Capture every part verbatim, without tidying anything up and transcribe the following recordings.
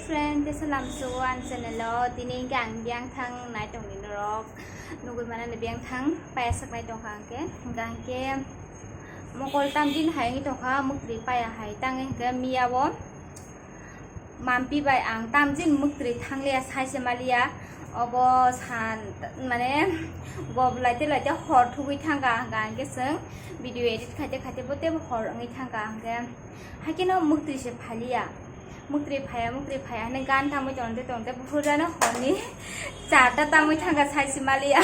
Friend, tesa lamsugo ang channel o, tini hwnkhe ang biyang thang nai tongni norok nugui manani biyang thang payaswk nai tongkha hwnkhe, hwnkha hwnkhe mokol tamjin hai wngwi tongkha, mwktwi paya hai tangwi hwnkhe miya o. Mampi bai ang tamjin mwktwi thangliya, saise maliya, obo san, mane, bo laite laite hor thugwi thangkha, hwnkha hwnkhe chwng video edit khaite khaite bo teibo hor wngwi thangkha, hwnkhe haikhe no mwktwi se phaliya, mwktwi phaya, mwktwi phaya hinwi gan tamwi tongte tongte buphurjano horni charta tamwi thangkha, saise maliya,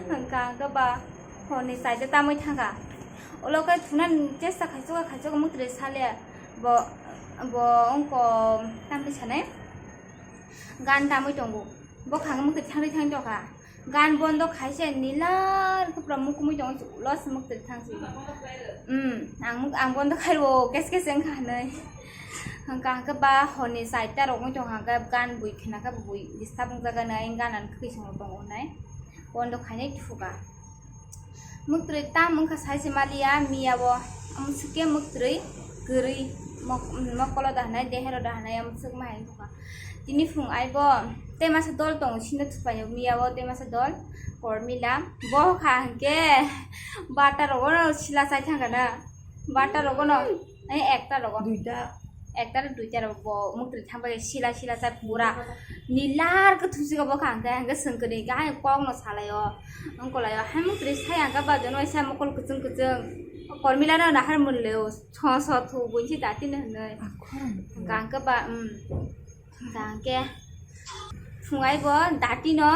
hwnkha hwnkhe ba horni charta tamwi thangkha, ulo khe thuna chesta khaichukha khaichukha mwktwi saliya. Bo, bo wngkha tamni sanai gan tamwi tongo. Bo khang mwktwi thangwi thangwi tongkha. Gan bondo khaise nilar khe pura mukumui tongo, ulo se mwktwi thangsi. Hmm, ang, ang bondo khairo kes kes wngkha hinwi. Hwnkha hwnkhe ba horni charta rok wngwi tongkha, hwnkhe gan bui khna khe bui disturb wngjago hinwi, gan ani khwi songwi tongo hinwi bondo khainai thuka. Mwktwi tam wngkha saise maliya, miya o amswk khe mwktwi kwrwi mok-, mokolo da hinwi, dehero da hinwi amswk ma hai wngkha. Tini phung aibo tei masa dol tongo, sino thuphaio miya o tei masa dol Kormila. Bo kha hwnkhe barta rogo no sila chai thangkha na, barta rogo no, eh, ekta rogo. Duita. Ekta ro duita ro bo mwktwi thangbai sila sila chai pura nilar khe thusi go bo kha hwnkhe, hwnkhe swngkwrwi khe hai kok no salai o, wngkolai o hai mwktwi sai ang khe ba jono waisa mokol kwchwng kwchwng Kormila no nahar mwnle o so so thu buinsi dati no hinwi. Hwnkha hwnkhe ba, um, hwnkha hwnkhe phung aibo dati no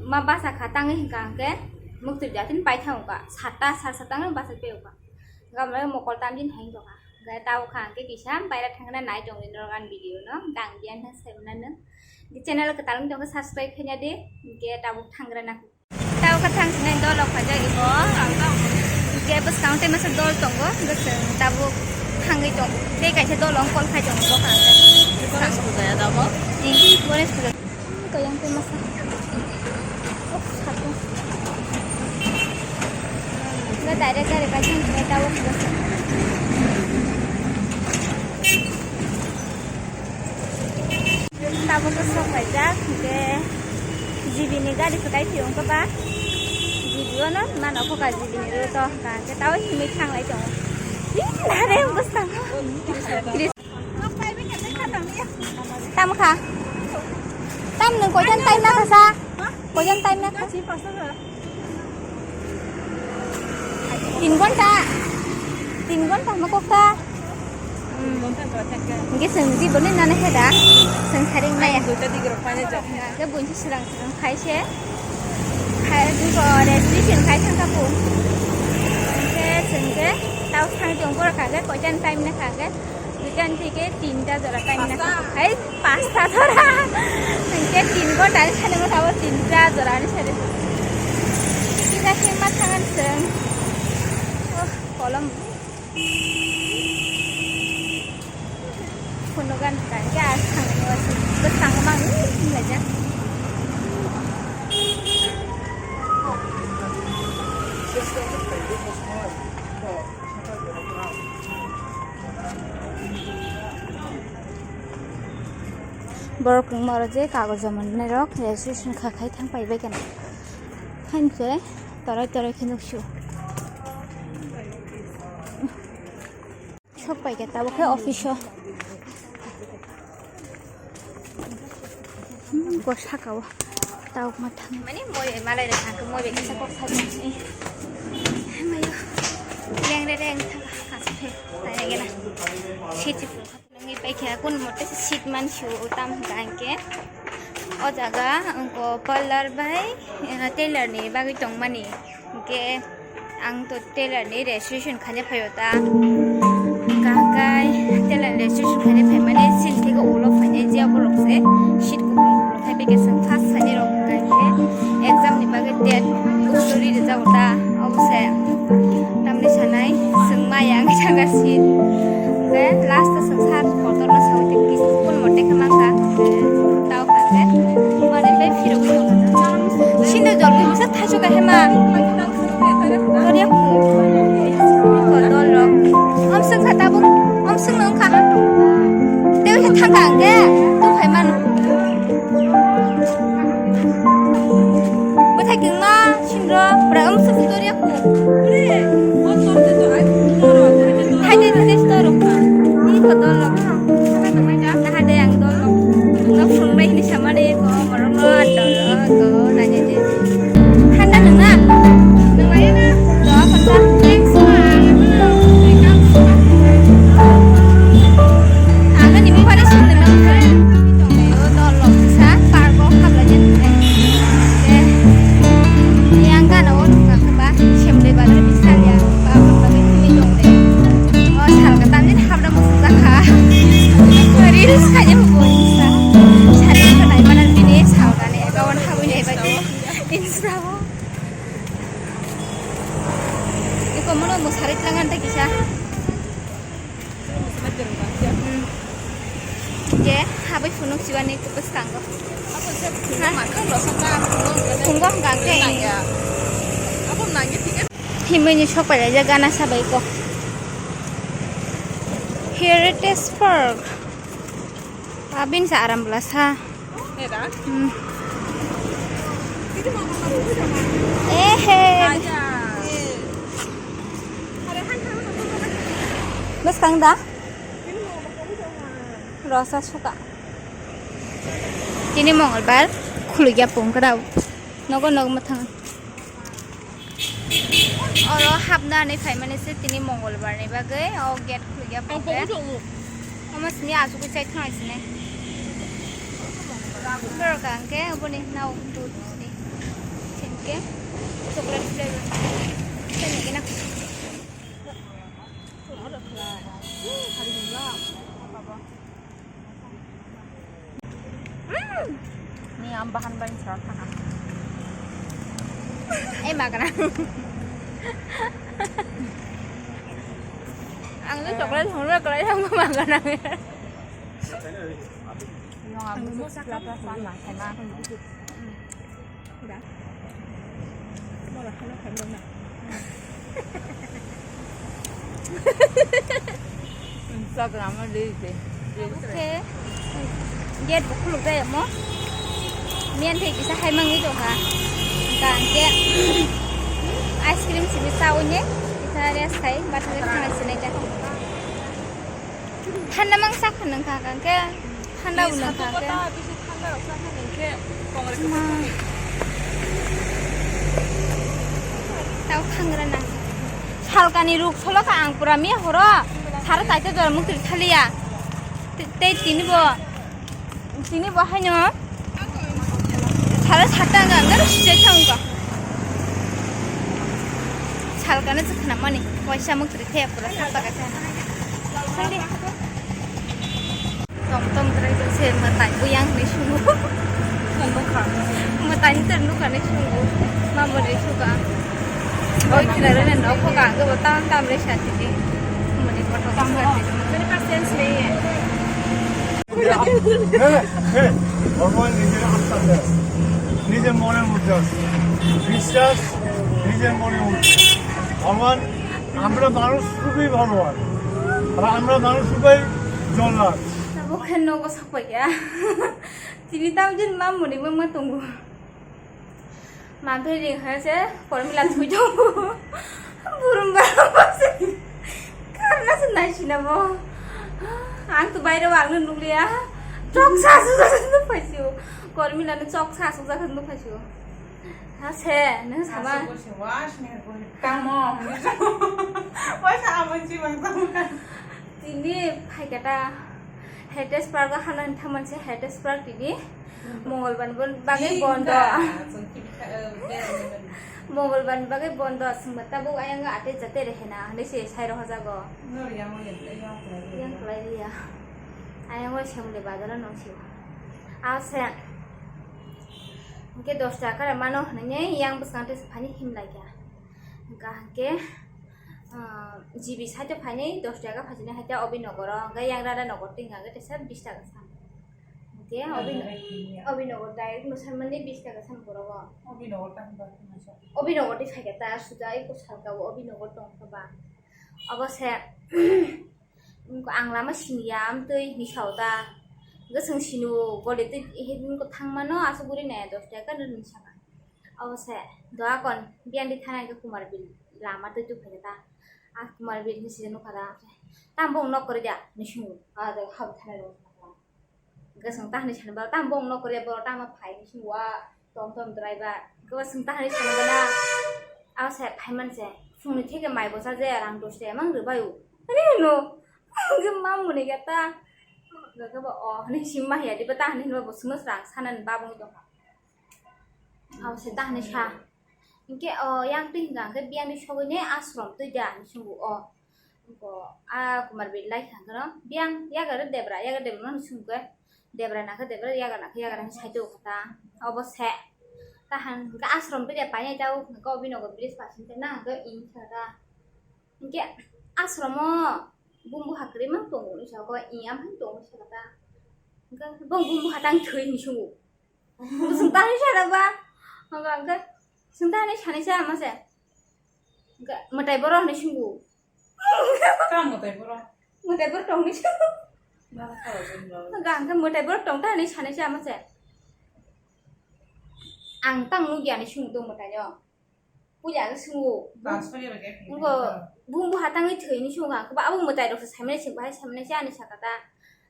ma basa kha tangwi hwnkha hwnkhe mwktwi dati no paithang o kha, satta sar satta no basa pai o kha. Gamla mokol tamjin hai wngkha. Hwnkhe tabuk kha hwnkhe kisa baira thangna nai tongdi norok ani video no. Hwnkhe ang biyang thang sai mwnano. Hwnkhe channel kwtal wng tongkhe subscribe khaina di. Hwnkhe tabuk thangra na. Tabuk kha thang sinai dol rok khaijak ibo. Hwnkhe bwskang tei masa dol tongo. Bwswng tabuk thangwi tongo. Tei kaisa dol rok call khai tongo bo kha hwnkhe. Ganesh puja ya tabuk? Ganesh puja. Koyang tei masa. Oh, satu. Enggak, direct gari pakai, enggak tahu, enggak tahu. Tabuk khe sok laijak, hwnkhe G B ni gari kwtai thwio wngkha ba. G B o no mano kho ka G B ni route o hwnkha, hwnkhe tao himwi thang lai tongo. Ih, nare bwskango. Tam kha. Tam nwng koijan time na kha sa? Koijan time na kha? Tin ghonta. Tin ghonta ma kok ta. Hingke chwng di boni nana khe da. Chwng sari maya. Ke bunsi srang srang khai se. Khai ko registration khai thang ka bu. Ke chwng ke tau thang jong bor kha ke koijan time na kha ke. Duitan theke tinta jora kainwi na kha. Hai, pasta jora. Hingke tin ghonta ni sani mo sabo tinta jora ni sani. Kisa khe ma thangan seng. Oh, kolom. Phunuk gan kang ya, thang ni wasi. Bwskango mang ni laja. Borok kwbangma rok je kagoj joma rwnai rok registration kha khai thang pai bai khe hai se torai torai khe nuksu. Sok pai khe tabuk khe office o. Hmm, ko saka o. Tabuk ma thang. Mani moi bai malai rok thang khe moi bai kisa kok sajak ni. Mayo. Leng re leng thang ka se. Tanya gena. Siti. Nangni pai khe kun mote seat man shu tam hingka hingke. O jaga angko parlor bai, eh, tailor ni bagwi tongmani. Hingke ang to tailor ni registration khaina phaio ta. Hingka hingkai tailor ni registration khaina phaimani sini theke ulo phainai je borok se seat kuplung kuplung khai pai khe chwng first khainai rok hingka hingke exam ni bagwi date story rijak ta obo se tamni sanai chwng maya wngwi thangkha seat. Hingke last o chwng sir kotor no sawi tei kis-, kun mote khe mangkha. Tao kha khe mane bai phirogwi tongkha. Sini jolgwi misa thaichukha hema. Koria khu. Kotor rok. Om swngkha tabuk. Om swngno wngkha. Tei khe thangkha ang. Eh, tu phai manu. Bwthai kwngma sinro pura um suk suk toriya ku. Hai de, hai de, store rok. Ni ko dol rok. Naha de ang dol rok. Nok phungnai ni samani ko morok no dol rok ko nanya de. Handa nunga. Nunga ya na. Doa kanta. Thanks ma. Ang ani mobile sung nang. Tong yo dol rok sa park o habla jen. Eh. Yang kana o nunga ba. Semle ba bisa ya. Ba ba ba tong de. O sal ka tanjin habla mo sa ka. Reels kanya mo sa. Sal ka nai mana bini sal ka ne account habui nai ba. Insta o. Iko mono mwsari tlangan ta kisa. Hmm. Je, habai phunuk sibani bwskango. Ha? Phungo hwnkha khe. Himwi ni sok pailai jak gana sabai ko. Heritage Park. Abin sa aram bwla sa. Hmm. Ehe. Bwskang da? Rosa suka. Tini Mongolbar khulugya pung kwrao. Nogo nog mwthang. Oro hapna hinwi phaimani se tini Mongolbar ni bagwi o gate khulya pokhe. Omo sini asugwi chai thang sini. Borok ang khe oboni nao dud sini. Sini khe chocolate flavor. Sini khe na. Ni ang bahan bai sa thana. Eh, magana. Ang tu chocolate hong chocolate hong magana. Yang aku suka apa sama sama. Instagram o reel de. Oke. Gate bo khuluk jaya mo. Miyan thai kisa hai mangwi tongkha. Hingkha hingke ice cream simi chawi ne. Kisa rest khai, bathang rest khai sinai ta. Thanda mang sak nang kha kang khe. Thanda bo nang kha khe. Tao thangra nang. Salkani ruk solo kha ang pura miya horo. Saro taita jora mukti thaliya. Te-, tei tini bo. Tini bo haino sara satta wngkha, wngkha sijai thang wngkha. Salkano se khwnamani, waisa muktrwi thaya pura satta kaisa. Sandi. Tom tom trai se mwtai buyang ni sungo. Mwtai ni ter nukha ni sungo. Mambo ni suka. Oi kira re no ko ka go tam tam re sha tini. Mani koto tam re. मेरे पास सेंस नहीं है। হ্যাঁ, হ্যাঁ, ভগবান নিজের আত্মা দেয়, নিজের মনের মধ্যে আছে। বিশ্বাস নিজের মনের মধ্যে। ভগবান, আমরা মানুষ খুবই ভালো হয়, আর আমরা মানুষ খুবই জল্লাদ। Tabuk khe nogo sakpaiya. Tini tamjin mamoni mama tongo. Manthai ring hai se, Pormila thui tongo. Burum ba se. Karna se nai sina bo. Ang to baire o ang no nukliya. Chok sa su sa su phai sio. Pormila no chok sa su sa su phai sio. Ha se, no sama. Asuk se was me ko tamo. Wasa abon si bang tamo. Tini phaikata Heritage Park o hano thaman se Heritage Park tini. Mongolbar ni bagwi bondo. Mongolbar ni bagwi bondo, chwngno tabuk ayang ate jate rehena hinwi se sai rohorjago. Yang kwlai liya. Ayang o Semle bazar o nung sio. Ase. Hwnkhe dos taka kare mano hinwi yang bwskang tei phani himlai kha. Hwnkha hwnkhe, ah, G B side o phainai dos taka phaisani hai khe Obinogor o, hwnkhe yang Radhanagar twi hwnkha khe teisa bis taka sam. Hwnkhe Obin-, Obinogor direct no sanmani bis taka sam borok o. Obinogor twi phaikha ta suja eko salka o Obinogor tongkha ba. Obo se, ang lama siniya amtwi hinwi sao ta. Gosong sinu gole twi himko thangmano aswk guri nai dos taka nini saka. Abo se doa kon biyandi thana ke Kumar Bil lama twi twi phaikha ta. A Kumar Bil ni side nukha ta. Tam bong nok kori da ni sungo. A de hab thana ro. Gosong tahni sanu ba tam bong nok kori bo tam phai ni sungo. Tom tom driver gosong tahni sanu ba na. Abo se phaiman se phungni theke mai bosa je rang dos taka mang rwbaio. Ani no. Ge mam muni gata. Ge ba o ni sim ma ya di ba tahni no bo sunu rang sanan ba bong dong. Abo se tahni sa. Hinkhe o yang twi hwnkha hinkhe biyangni sogwini ashram twi da hinwi swngo o. Bo a Kumar Bil lai kha hwnkhe no biyang yagra debra, yagra debra no hinwi swngo khe debra nakhe debra, yagra nakhe yagra hinwi sai tongkha ta. Obo se. Tahang hwnkhe ashram twi da painai ta o hwnkhe o bini nogo bridge pasing khe nahagwi ing kha ta. Hinkhe ashram o bumbu hakri mang tongo hinwi sa khe ing amhai tongo hinwi sa khe ta. Hinkhe bo bumbu hatang thwi hinwi swngo. Swng ta hinwi sa da ba? Hwnba hwnkhe swng ta hinwi sanai sa ma se. Hwnkhe mwtai borok hinwi swngo. Tamo tai borok. Mwtai borok tong hinwi swngo. Nang khoro jin lo. Hwnkhe hwnkhe mwtai borok tong ta hinwi sanai sa ma se. Ang tang nukya hinwi swngo do mwtai no. Puila khe swngo. Transfer ya khe. Ngo bumbu hatangwi thwi hinwi swngo ang. Khe ba abo mwtai rok se saimani se bahai saimani se ani saka ta.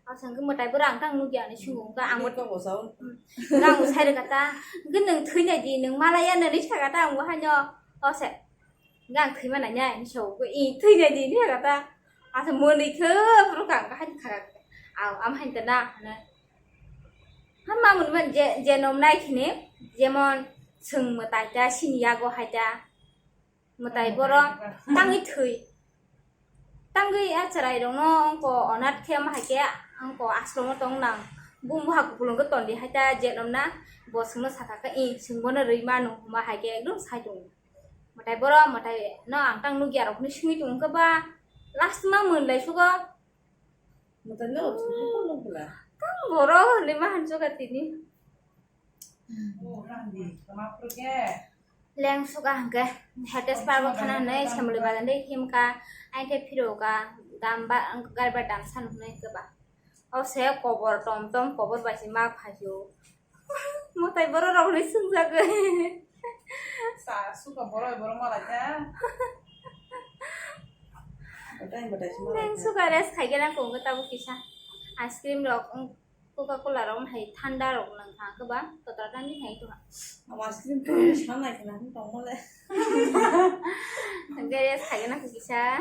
Abo se hwnkhe mwtai borok ang tang nukya hinwi swngo. Hwnkhe ang bo Ito bo sao. Hwnkhe ang bo sai rwkha ta. Hwnkhe nwng thwinai di, nwng malaya nani saka ta ang bo haino. O se. Hwnkhe ang thwima nanya hinwi sao. Hwnkhe i thwinai di hinwi saka ta. Asa mwnwi khe phuru kha ang kha haino kha kha. Ang am haino ta na hwnwi. Hama mwnwi man je, je nom nai khini, jemon chwng mwtai ta sini yago hai ta. Mwtai borok tangwi thwi. Tangwi a chwrai rokno wngko onath khe ma hai khe wngko ashromo tong nang. Bung buha kupulung khe tondi hai ta je nom na bo chwngno saka khe i chwng bono rwi manu hwnba hai khe ekdom sai tongo. Mwtai borok mwtai no ang tang nukya rok hinwi swngwi tongo khe ba last ma mwnlai sugo. Mwtai no thwi khe nung bwla. Tang borok hinwi ma hanjoka tini. Leng suka hwnkhe hetes parbo thana hinwi semoli bazar de himka ainte phiroka dam ba gari ba dam sanu hinwi khe ba. O se kobor tom tom kobor bai se ma phaio. Mwtai borok rok hinwi swngjagwi. Sa suka borok borok malai ta. Mwtai mwtai se malai ta. Leng suka rest khaigena kongkhe tabuk kisa ice cream rok. Coca Cola rok hai thanda rok nang kha khe ba totra thani hai to. Abo ice cream to sanai khna tong mole. Gere sai na kisa.